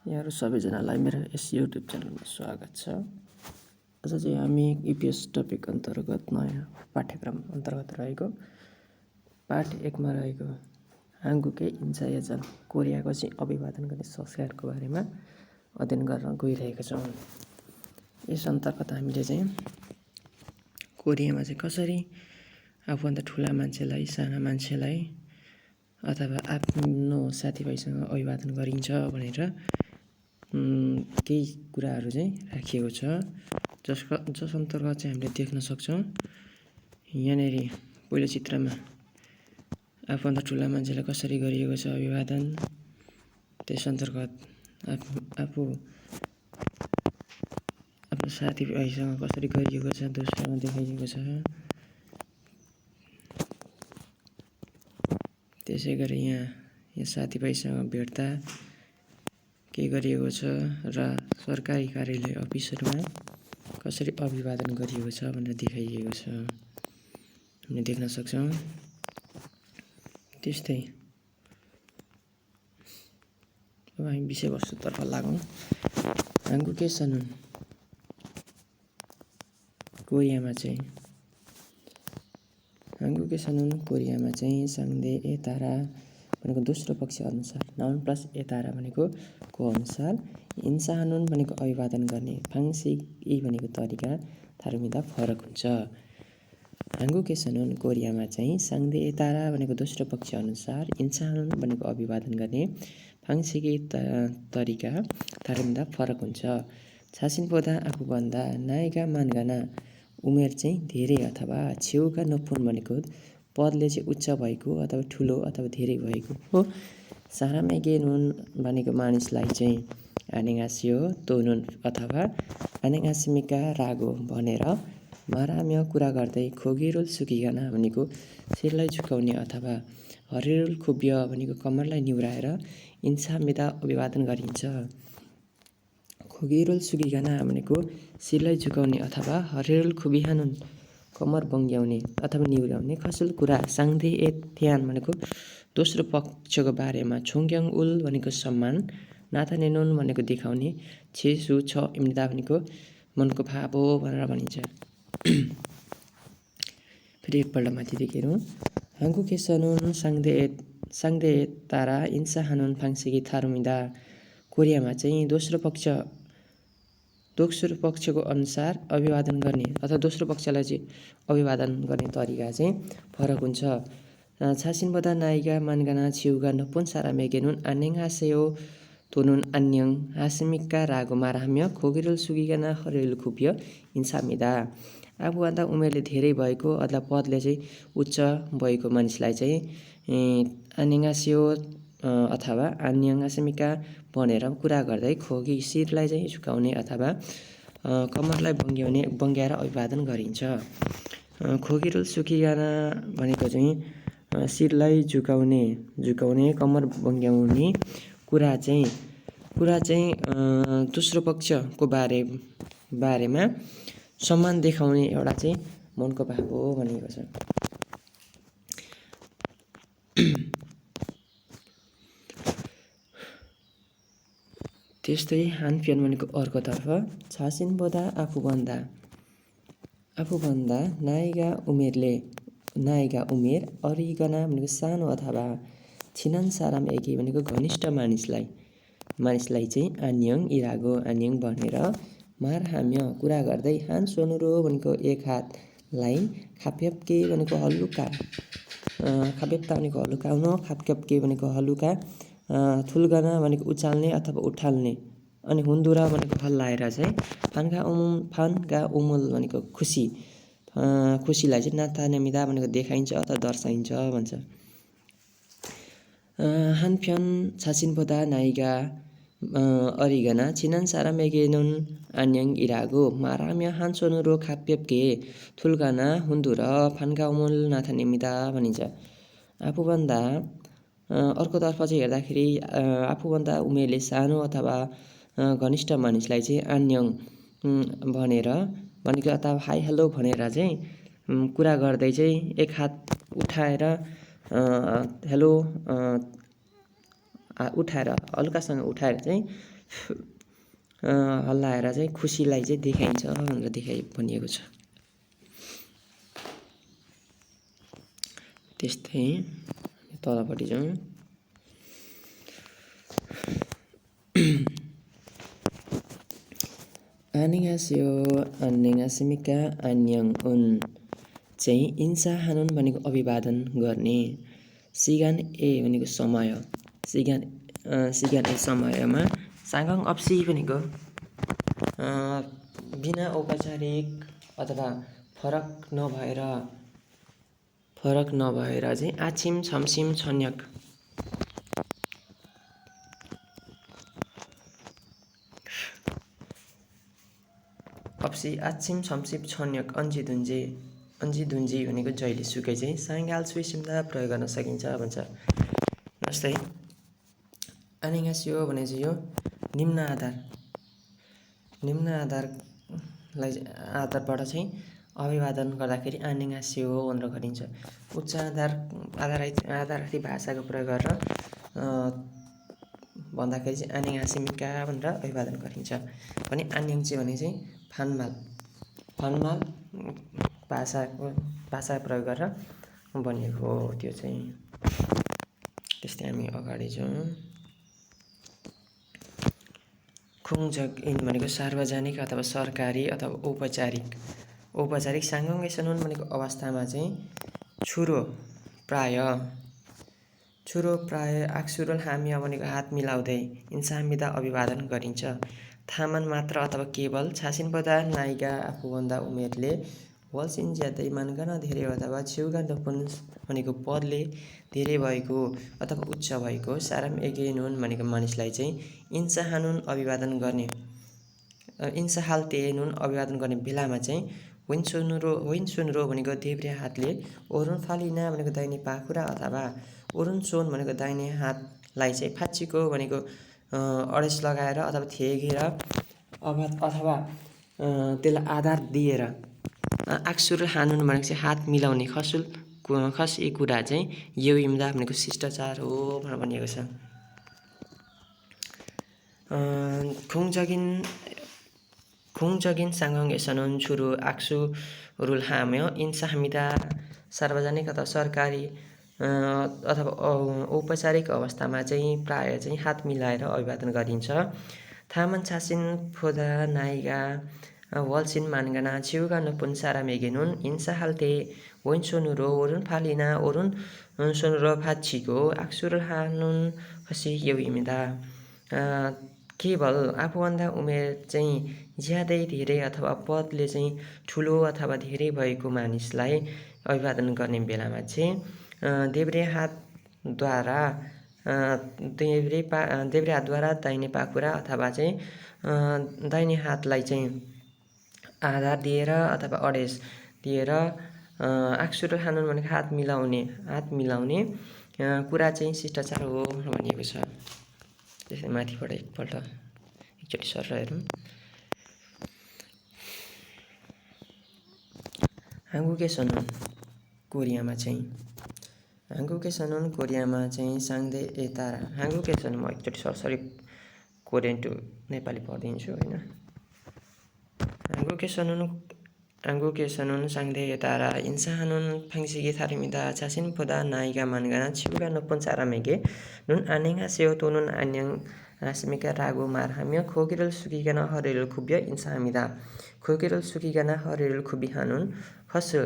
यहाँहरू सबैजनालाई मेरो यस युट्युब च्यानलमा स्वागत छ। आज चाहिँ हामी इपिएस टपिक अन्तर्गत नयाँ पाठ्यक्रम अन्तर्गत रहेको पाठ 1 मा रहेको हाङ्गुके इन्चायाजान कोरियाको चाहिँ अभिवादन गर्ने संस्कारको बारेमा अध्ययन गर्न गइरहेका छौँ। यस अन्तर्गत हामीले चाहिँ कोरियामा चाहिँ कसरी आफूभन्दा ठुला मान्छेलाई साना मान्छेलाई अथवा आफ्नो साथीभाइसँग अभिवादन गरिन्छ भनेर केही कुराहरू चाहिँ राखिएको छ, जस अन्तर्गत चाहिँ हामीले देख्न सक्छौँ। यहाँनिर पहिलो चित्रमा आफूभन्दा ठुला मान्छेलाई कसरी गरिएको छ अभिवादन, त्यस अन्तर्गत आफ्नो साथीभाइसँग कसरी गरिएको छ दोस्रोमा देखाइएको छ। त्यसै गरी यहाँ साथीभाइसँग भेट्दा के गरिएको छ र सरकारी कार्यालय अफिसहरूमा कसरी अभिवादन गरिएको छ भनेर देखाइएको छ, हामीले देख्न सक्छौँ। त्यस्तै अब हामी विषयवस्तुतर्फ लागौँ। हाङ्गुके सनुन कोरियामा चाहिँ साङ्दे ए तारा भनेको दोस्रो पक्ष अनुसार, नाउन प्लस ए तारा भनेको को अनुसार, इन्सानुन भनेको अभिवादन गर्ने, फाङ्सिक ई भनेको तरिका थारुमिदा फरक हुन्छ। हाङ्गुके सनुन कोरियामा चाहिँ साङ्दे ए तारा भनेको दोस्रो पक्ष अनुसार, इन्सानुन भनेको अभिवादन गर्ने, फाङ्सिक ई तरिका थारुमिदा फरक हुन्छ। छासिन पोदा आफूभन्दा नायका मानगाना उमेर चाहिँ धेरै अथवा छेउका नपुन भनेको पदले चाहिँ उच्च भएको अथवा ठुलो अथवा धेरै भएको हो। सारामेगे नुन भनेको मानिसलाई चाहिँ आनेगासियो तोनुन अथवा आनेगासिमिका रागो भनेर माराम्य कुरा गर्दै, खोगिरुल सुकिगाना भनेको शिरलाई झुकाउने अथवा हरिरुल खुब्य भनेको कम्मरलाई निहुराएर इन्सामिदा अभिवादन गरिन्छ। खोगिरुल सुकिगाना भनेको शिरलाई झुकाउने अथवा हरिरुल खुबिहानुन कम्मर बङ्ग्याउने अथवा निहुराउने, खसुल कुरा साङ्दे ए थ्यान भनेको दोस्रो पक्षको बारेमा, छोङ्ग्याङ उल भनेको सम्मान, नाथानेनुन भनेको देखाउने, छेसु छ इम्निदा भनेको मनको भाव हो भनेर भनिन्छ। फेरि एकपल्ट माथिदेखि हेरौँ। हाङ्गुके सनुन साङ्दे ए तारा इन्साहानुन फाङ्सिकी थारुमिदा कोरियामा चाहिँ दोस्रो पक्षको अनुसार अभिवादन गर्ने अथवा दोस्रो पक्षलाई चाहिँ अभिवादन गर्ने तरिका चाहिँ फरक हुन्छ। छासिन बदा नाइगा मानगाना छिउगा नपुन सारा मेगेनुन आन्याङ हासेयो तोनुन आन्याङ हासिमिक्का रागो माराम्य खोगिरुल सुगिगाना हरिरुल खुब्य इन्सामिदा। आफूभन्दा उमेरले धेरै भएको अथवा पदले चाहिँ उच्च भएको मानिसलाई चाहिँ आन्याङासियो अथवा आन्याङासिमिका भनेर कुरा गर्दै खोगी शिरलाई चाहिँ झुकाउने अथवा कम्मरलाई बङ्ग्याएर अभिवादन गरिन्छ। खोगिरुल सुकिगाना भनेको चाहिँ शिरलाई झुकाउने कम्मर बङ्ग्याउने कुरा चाहिँ दोस्रो पक्षको बारेमा सम्मान देखाउने एउटा चाहिँ मनको भाव हो भनेको छ। त्यस्तै हानफ्यान भनेको अर्कोतर्फ, छासिन बोदा आफूभन्दा नायगा उमेर अरिगना भनेको सानो अथवा छिनान साराम एकी भनेको घनिष्ठ मानिसलाई चाहिँ आन्यङ इरागो आन्यङ भनेर मारहाम्य कुरा गर्दै, हान सोनुरो भनेको एक हातलाई, खाप्याप्के भनेको हलुका खाप्याप्ता भनेको हलुकाउन, खाप्क्याप्के भनेको हलुका, थुल्गना भनेको उचाल्ने अथवा उठाल्ने, अनि हुन्दुरा भनेको हल्लाएर चाहिँ फान्गा उमुल भनेको खुसीलाई चाहिँ नाथानेमिदा भनेको देखाइन्छ अथवा दर्शाइन्छ भन्छ। हानफ्यान छासिन पोदा नाइगा अरिगना छिनान सारा मेगेनुन आन्याङ इरागो माराम्य हान सोनुरो खाप्यप्के थुल्गाना हुन्दुर फान्गा उमुल नाथानेमिदा भनिन्छ। आफूभन्दा अर्कोतर्फ चाहिँ हेर्दाखेरि आफूभन्दा उमेरले सानो अथवा घनिष्ठ मानिसलाई चाहिँ आन्यङ भनेको अथवा हाई हेलो भनेर चाहिँ कुरा गर्दै चाहिँ एक हात उठाएर हेलो उठाएर हल्कासँग उठाएर चाहिँ हल्लाएर चाहिँ खुसीलाई चाहिँ देखाइन्छ भनेर भनिएको छ। त्यस्तै तलपट्टि जाउँ। 안녕하십니까 안녕은 चाहिँ 인사하는 भनेको अभिवादन गर्ने, 시간 ए भनेको समय, सिगान ए समयमा, सांगङ अप्सी भनेको बिना औपचारिक अथवा फरक नभएर चाहिँ आछिम छमसिम छन्यक अप्सी आछिम छमसिम छन्यक अन्जी दुन्जी भनेको जहिले सुकै चाहिँ साङ्गाल सुइसिम्दा प्रयोग गर्न सकिन्छ भन्छ। जस्तै 안녕하세요 भने चाहिँ यो निम्न आधारबाट चाहिँ अभिवादन गर्दाखेरि 안녕하세요 भनेर गरिन्छ। उच्च आधारर्थी भाषाको प्रयोग गरेर भन्दाखेरि चाहिँ 안녕하십니까 भनेर अभिवादन गरिन्छ। भने 안녕지 भने चाहिँ फानमाल भाषा प्रयोग गरेर बनिएको हो त्यो चाहिँ। त्यस्तै हामी अगाडि जाउँ। खुङजग इन भनेको सार्वजनिक अथवा सरकारी अथवा औपचारिक सांगङेसनुन भनेको अवस्थामा चाहिँ छुरो प्राय आक्सुरल हामिया भनेको हात मिलाउँदै इन्सामिदा अभिवादन गरिन्छ। थामन मात्र अथवा केवल छासिनपदा नायिका आफूभन्दा उमेरले वल्सिन ज्यादै मानगन धेरै अथवा छेउगा नपुन भनेको पदले धेरै भएको अथवा उच्च भएको साराम एगेनुन भनेको मानिसलाई चाहिँ इन्साहानुन अभिवादन गर्ने इन्साहाल्तेनुन अभिवादन गर्ने बेलामा चाहिँ विन्सुनरो भनेको देब्रे हातले ओरुन फालिना भनेको दाहिने पाखुरा अथवा ओरुन सोन भनेको दाहिने हातलाई चाहिँ फाँचीको भनेको अडेस लगाएर अथवा थेगेर अथवा त्यसलाई आधार दिएर आक्सुर हानुन भनेको चाहिँ हात मिलाउने खस एक कुरा चाहिँ यो इम्दा भनेको शिष्टाचार हो भनेर भनिएको छ। खुङजगिन सांगङ एसनुन छुरु आक्सु रुल हाम्यो इन्साहमिदा सार्वजनिक अथवा सरकारी अथवा औपचारिक अवस्थामा चाहिँ प्राय चाहिँ हात मिलाएर अभिवादन गरिन्छ। थामन छासिन फोदा नाइगा वल्सिन मानगना छिउगा नपुन सारा मेगेनुन इन्साहाल्ते वइन्सोनुरो ओरुन फालिना ओरुन सोनुरो फाछीको आक्सुर हानुन खसी यो इमिदा केवल आफूभन्दा उमेर चाहिँ ज्यादै धेरै अथवा पदले चाहिँ ठुलो अथवा धेरै भएको मानिसलाई अभिवादन गर्ने बेलामा चाहिँ देब्रे हातद्वारा दाहिने पाखुरा अथवा चाहिँ दाहिने हातलाई चाहिँ आधार दिएर अथवा अडेस दिएर आक्सुर हानुन भनेको हात मिलाउने कुरा चाहिँ शिष्टाचार हो भनिएको छ। त्यसै माथिबाट एकपल्ट एकचोटि सर हेरौँ। हाङ्गुकेसनुन कोरियामा चाहिँ साङ्दे एतारा हाङ्गुकेसन म एकचोटि सरसरी कोरियन टु नेपाली पढिदिन्छु होइन। हाङ्गुकेसनुन साङ्दे एतारा इन्साहानुन फाङ्सिगे थारिमिदा छासिन फोदा नाइगा मानगाना छिउगा नपुन चारामेगे नुन 안녕하세요 또는 안녕하십니까 라고 말하며 고개를 숙이거나 허리를 굽여 인사합니다. 고개를 숙이거나 허리를 굽이하는 것은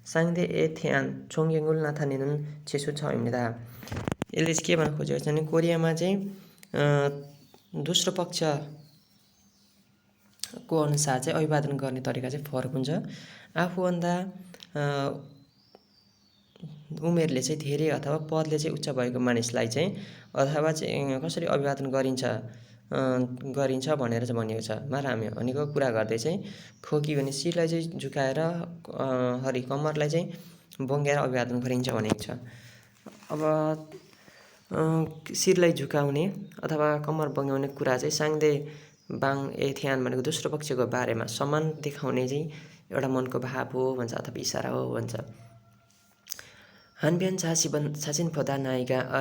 상대에 대한 존경을 나타내는 제스처입니다. यसले चाहिँ के भन्न खोजेको छ भने कोरियामा चाहिँ दोस्रो पक्षको अनुसार चाहिँ अभिवादन गर्ने तरिका चाहिँ फरक हुन्छ। आफूभन्दा उमेरले चाहिँ धेरै अथवा पदले चाहिँ उच्च भएको मानिसलाई चाहिँ अथवा चाहिँ कसरी अभिवादन गरिन्छ भनेर चाहिँ भनिएको छ। माराम्यो भनेको कुरा गर्दै चाहिँ खोकी भने शिरलाई चाहिँ झुकाएर कम्मरलाई चाहिँ बङ्ग्याएर अभिवादन गरिन्छ भनेको छ। अब शिरलाई झुकाउने अथवा कम्मर बङ्ग्याउने कुरा चाहिँ साङ्दे बाङ ए थ्यान भनेको दोस्रो पक्षको बारेमा सम्मान देखाउने चाहिँ एउटा मनको भाव हो भन्छ अथवा इसारा हो भन्छ। 한편 자신 보다 나이가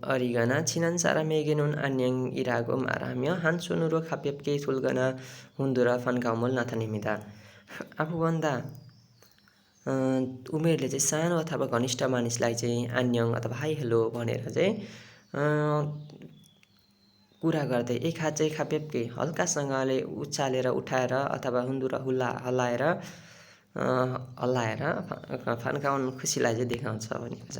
어리거나 친한 사람에게는 안녕이라고 말하며 한 손으로 가볍게 돌거나 흔들어 반가움을 나타냅니다. आफूभन्दा उमेरले चाहिँ सानो अथवा घनिष्ठ मानिसलाई चाहिँ आन्यङ अथवा हाई हेलो भनेर चाहिँ कुरा गर्दै एक हात चाहिँ खापेपके हल्कासँगले उचालेर उठाएर अथवा हुन्दुरा हल्लाएर फन्काउनु खुसीलाई चाहिँ देखाउँछ भनेको छ।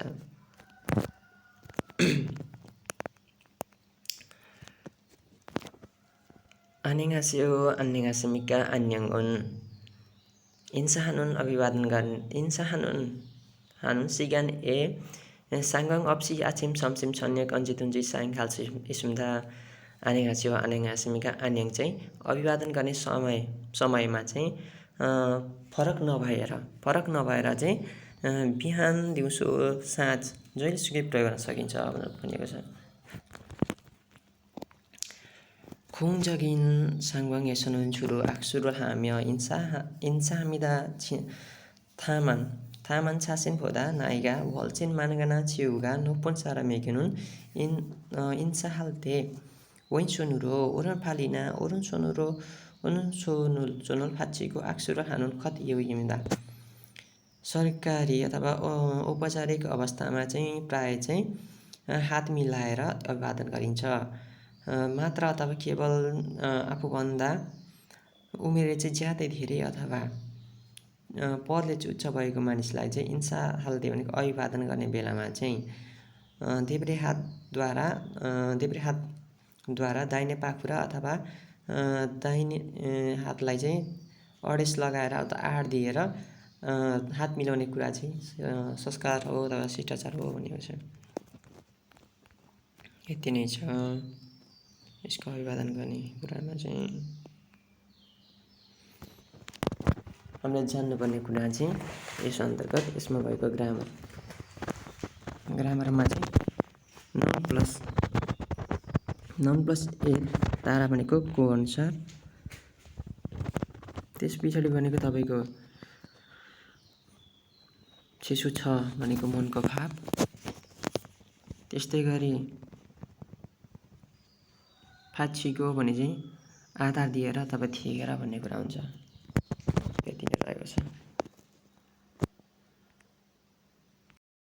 안녕하세요, 안녕하십니까, 안녕은 인사하는 하는 시간에 상관없이 아침, 점심, 저녁 언제든지 사용할 수 있습니다. 안녕하세요, 안녕하십니까, 안녕 चाहिँ अभिवादन गर्ने समयमा चाहिँ फरक नभएर चाहिँ बिहान दिउँसो साँझ जहिलेसुकै प्रयोग गर्न सकिन्छ भनेर भनिएको छ। 공적인 상황에서는 주로 악수를 하며 인사합니다. 다만 자신보다 나이가 훨씬 많거나 지위가 높은 사람에게는 인사할 때 왼손으로 오른팔이나 오른손을 받치고 악수를 하는 것 이유입니다. सरकारी अथवा औपचारिक अवस्थामा चाहिँ प्राय चाहिँ हात मिलाएर अभिवादन गरिन्छ। मात्र अथवा केवल आफूभन्दा उमेरले चाहिँ ज्यादै धेरै अथवा पदले चाहिँ उच्च भएको मानिसलाई चाहिँ इन्सा हाल्दे भनेको अभिवादन गर्ने बेलामा चाहिँ देब्रे हातद्वारा दाहिने पाखुरा अथवा दाहिने हातलाई चाहिँ अडेस लगाएर अथवा आड दिएर हात मिलाउने कुरा चाहिँ संस्कार हो अथवा शिष्टाचार हो भनेको छ। यति नै छ यसको अभिवादन गर्ने कुरामा चाहिँ हामीले जान्नुपर्ने कुरा चाहिँ यस अन्तर्गत यसमा भएको ग्रामरमा चाहिँ नाउन प्लस ए तारा भनेको को अनुसार, त्यस पछाडि भनेको तपाईँको चिसो छ भनेको मनको भाव, त्यस्तै गरी फाँचीको भने चाहिँ आधार दिएर अथवा थिगेर भन्ने कुरा हुन्छ।